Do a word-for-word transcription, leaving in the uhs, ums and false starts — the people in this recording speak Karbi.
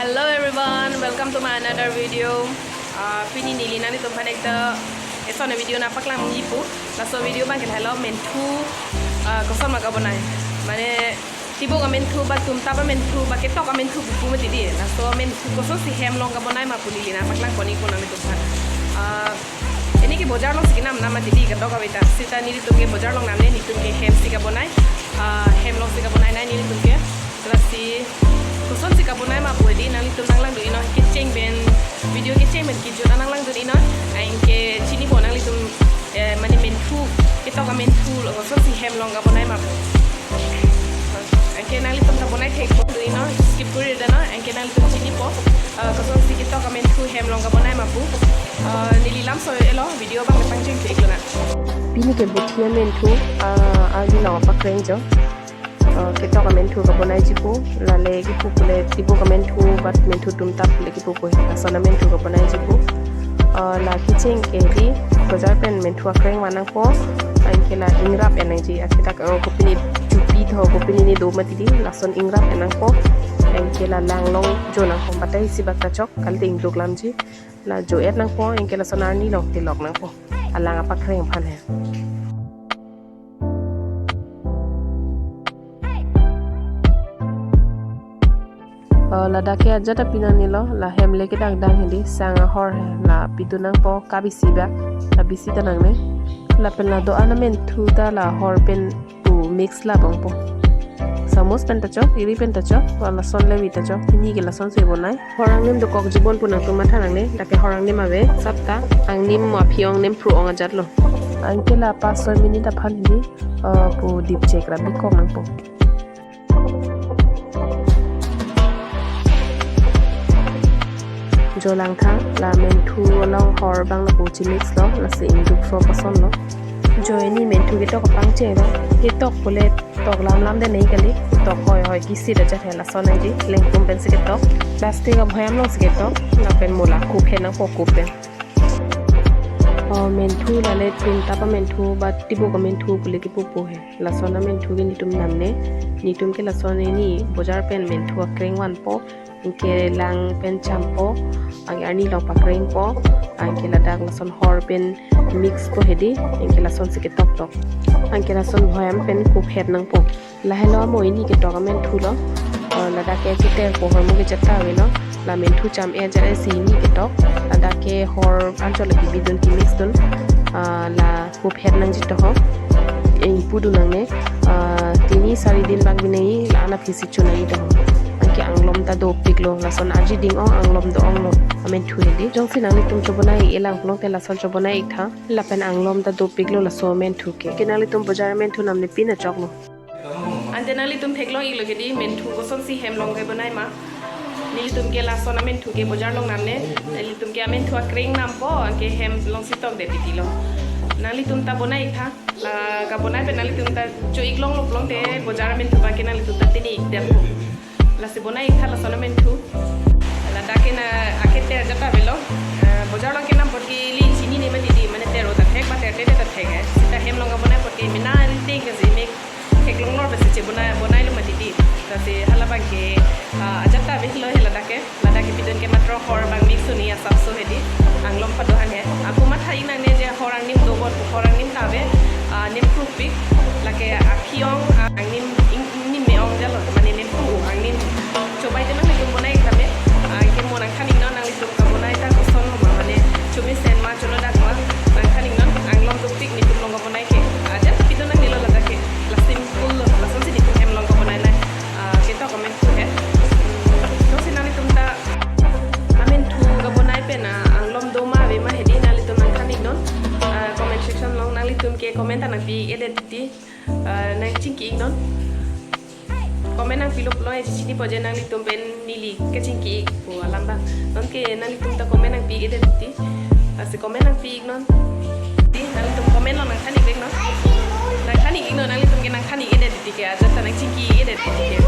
Hello everyone, welcome to my another video. Ah, pini neli nanglitum aphan ekta eson a-video nangpaklang ji pu. Laso video abang ke lahelo menthu, ah, koson ma kabonai. Mane tibok amenthu ba tumtap amenthu ba ketok amenthu pu mati di. Laso amenthu kosonsi hem along kabonai ma pu neli nangpaklang pon-ik pu nanglitum aphan. Ah, ini ke bojar alongsi kenam nam mati di, kadokave ta. Seta nelitum ke bojar along namne, nelitum ke hem si kabonai. Ah, hem alongsi kabonai nai nelitum ke. Lasi kosonsi kabonai ma pu di nanglitum nanglangdun-iknon, kecheng pen, video kecheng pen kejut nanglangdun-iknon. Anke chinipo nanglitum, eh, mane menthu, ketok amenthu lo kosonsi hem along kabonai ma pu. Anke nanglitum ta bonai thekpo dun-iknon, skip kori-re non. Anke nanglitum chinipo, eh, kosonsi ketok amenthu hem along kabonai ma pu. Eh, neli lam soi-elo, video abang pangcheng-ik lonang. Pini ke bothi amenthu, ah, arni along pakreng jo. Eh, ketok amenthu kabonaiji pu, lale kipu pule tibok amenthu, bat menthu tumtap pule kipu pu, lason amenthu kabonaiji pu. Eh, la kecheng ke di, bojar pen menthu akreng van nangpo, anke la ingrap en nangji, akhita, eh, kopine chupi tho, kopine ne do mati di, lason ingrap en nangpo, anke la lang along jo nangpo, batai isi bak ta chok, kali ingduk lamji, la jo et nangpo, anke lason arni along tilok nangpo, alang apakreng aphan he. Eh, ladak ke ajat ta pinang nilo, la hem le kedang dang hedi, sang ahor he, la pidun nangpo, kap isi bak, la bisi ta nangne. Lapen la do-an amenthu ta la hor pen pu mix la bangpo. Samus pen ta chok, iri pen ta chok, ba lason le vi ta chok, pini ke lasonsi bonai. Hor angnim dokokji bon pu nangtum matha nangne, dak ke hor angnim ave, sap ta, angnim mo aphi ong nem phru ong ajat lo. Anke la pas soi minute aphan hedi, eh, pu dipchek ra bikok nangpo. Jo langtha, la menthu along hor abang lapu chimix lo, lasi ingduk so pason lo. Jo ini menthu ketok apangcheng lo, ketok pule tok lam lam de nei kali, tok hoi hoi kisi da jat he lason nangji, lengpum pensi ketok, plastic abhoyam alongsi ketok, lapen mo la kup he nangpo kup pen. Oh, menthu lale tumtap amenthu ba tibok amenthu pule kipu pu he. Lason amenthu ke nelitum namne, nelitum ke lason ini bojar pen menthu akreng vanpo, anke lang pen champo, anke arni along pakrengpo, anke ladak lason hor pen mix po hedi, anke lasonsi ketok tok. Anke lason bhoyam pen kup het nangpo. Lahelo amo ini ketok amenthu lo. Oh, ladak ke keter pohor mo ke jat ta avelo. La menthu cham-e jat isi ini ketok. Ladak ke hor anchot le bibidun kimix dun. Ah, la kup het nangji toho. Ingpu dun nangne. Ah, tini sari din bak binei la-an aphisi chu nangji toho. Anke anglom ta dopik lo. Lason arji ding-ong anglom do-ong lo. Amenthu hedi. Jongsi nanglitum chobonai-ik elang pulote lason chobonai-ik tha. Lapen anglom ta dopik lo laso amenthu ke. Ke nanglitum bojar amenthu namne pin achok lo. Ante nanglitum theklong-ik lo ke di menthu kosonsi hem along kebonai ma. Nelitum ke lason amenthu ke bojar along namne. Nelitum ke amenthu akreng nampo, anke hem alongsi tokdet titi lo. Nanglitum ta bonai-ik tha. La kabonai pen nanglitum ta cho-ik long lo pulote bojar amenthu abang ke nanglitum ta tini-ik detpo. Lasi bonai-ik tha lason amenthu. Ladak ke na aketer jat ta avelo. Eh, bojar along kenam apot ke ili chinine mati di, mane ter-o ta thek ba ter tete ta thek he. Seta hem along kabonai apot ke mena riteng ke si mek theklong lor pensi chebonai, bonai lo mati di. Lasi hala abang ke, ah, ajat ta avelo he ladak ke. Ladak ke pidun ke matro hor abang mix un-e asapso hedi. Anglom pado han he. Ako matha-ik nangne je hor angnim do bon, hor angnim ta ave, ah, nem krupik. Lake aphi ong, ah, angnim ing, ingnim me-ong jalo, mane nem kru angnim. Chobai te nanglitum bonai-ik tame, ah, ke mo nangthan-iknon nanglitum kabonai ta koson ma, mane chomisen ma cholodak ma, nangthan-iknon, anglom dopik nelitum along kabonai ke. Ajat pidun nangnelo ladak ke, la simple lo, lasonsi nelitum hem along kabonai nai. Ah, ketok amenthu he. Hmm, jongsi nanglitum ta amenthu kabonai pen, ah, anglom do ma ave ma hedi nanglitum nangthan-iknon. Ah, comment section along nanglitum ke comment ta nangpi-edet titi. Ah, nangchingki-iknon. Comment nangpilo pulo e chinipo je nanglitum pen neli kachingki-ik pu alam abang. Non ke nanglitum ta comment nangpi-edet titi. Lasi comment nangpi-iknon. Di, nanglitum comment along nangthan-ik vek non. Nangthan-ik-iknon, nanglitum ke nangthan-ik-edet titi ke, ajat ta nangchingki-edet titi ke.